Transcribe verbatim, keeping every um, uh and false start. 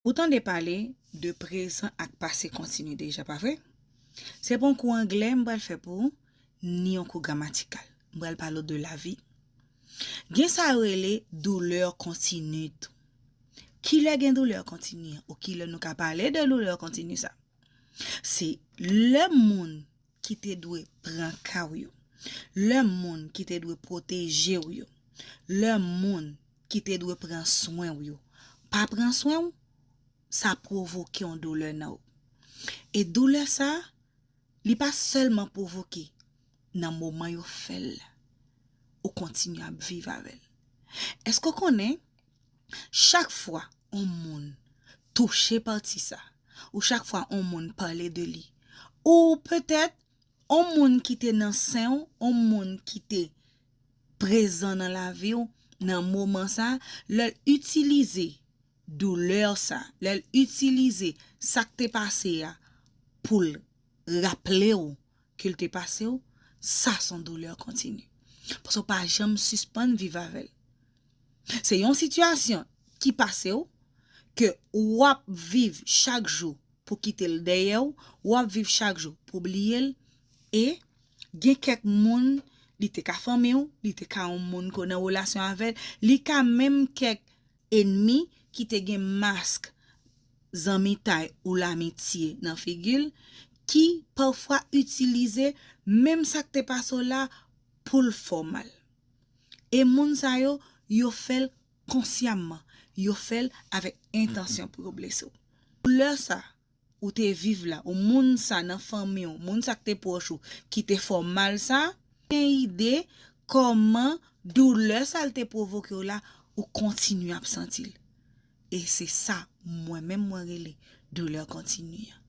Ou tande pale de prezan ak pase kontini deja, pa vre? Se pa yon kou anglè m pral fè pou ou, ni yon kou gramatikal. M pral pale w de lavi. Gen sa yo rele doulè kontini tou. Kilè gen doulè kontini an? Ou kilè nou ka pale de doulè kontini sa? Se lè moun ki te dwe pran ka w yo, lè moun ki te dwe pwoteje w yo, lè moun ki te dwe pran swen w yo pa pran swen w, sa pwovoke yon doulè nan ou. E doulè sa, li pa sèlman pwovoke nan moman yo fè l la, ou kontinye ap viv avè l. Èske w konnen, chak fwa yon moun touche pati sa, ou chak fwa yon moun pale de li, ou petèt yon moun ki te nan sen w, yon moun ki te prezan nan lavi w nan moman sa, lè l itilize doulè sa, lè l itilize sa k te pase a pou l raple w ke l te pase w, sa se yon doulè kontini. Paske w pa janm sispann viv avè l. Se yon sitiyasyon ki pase w, ke w ap viv chak jou pou kite l dèyè w, w ap viv chak jou pou bliye l, e gen kèk moun, li te ka fanmi w, li te ka yon moun ke w nan relasyon avè l, li ka menm kèk enmi ki te gen mask zanmitay ou lamitye nan figi l, ki pafwa itilize menm sa k te pase w la pou l fè w mal. E moun sa yo, yo fè l konsyamman, yo fè l avèk entansyon pou yo blese w. Doulè sa ou te viv la, ou moun sa nan fanmi w, moun sa k te pwòch ou, ki te fè w mal sa, gen ide kòman doulè sa l te pwovoke w la, ou kontinye ap santi l. E se sa, mwen menm mwen rele doulè kontini an.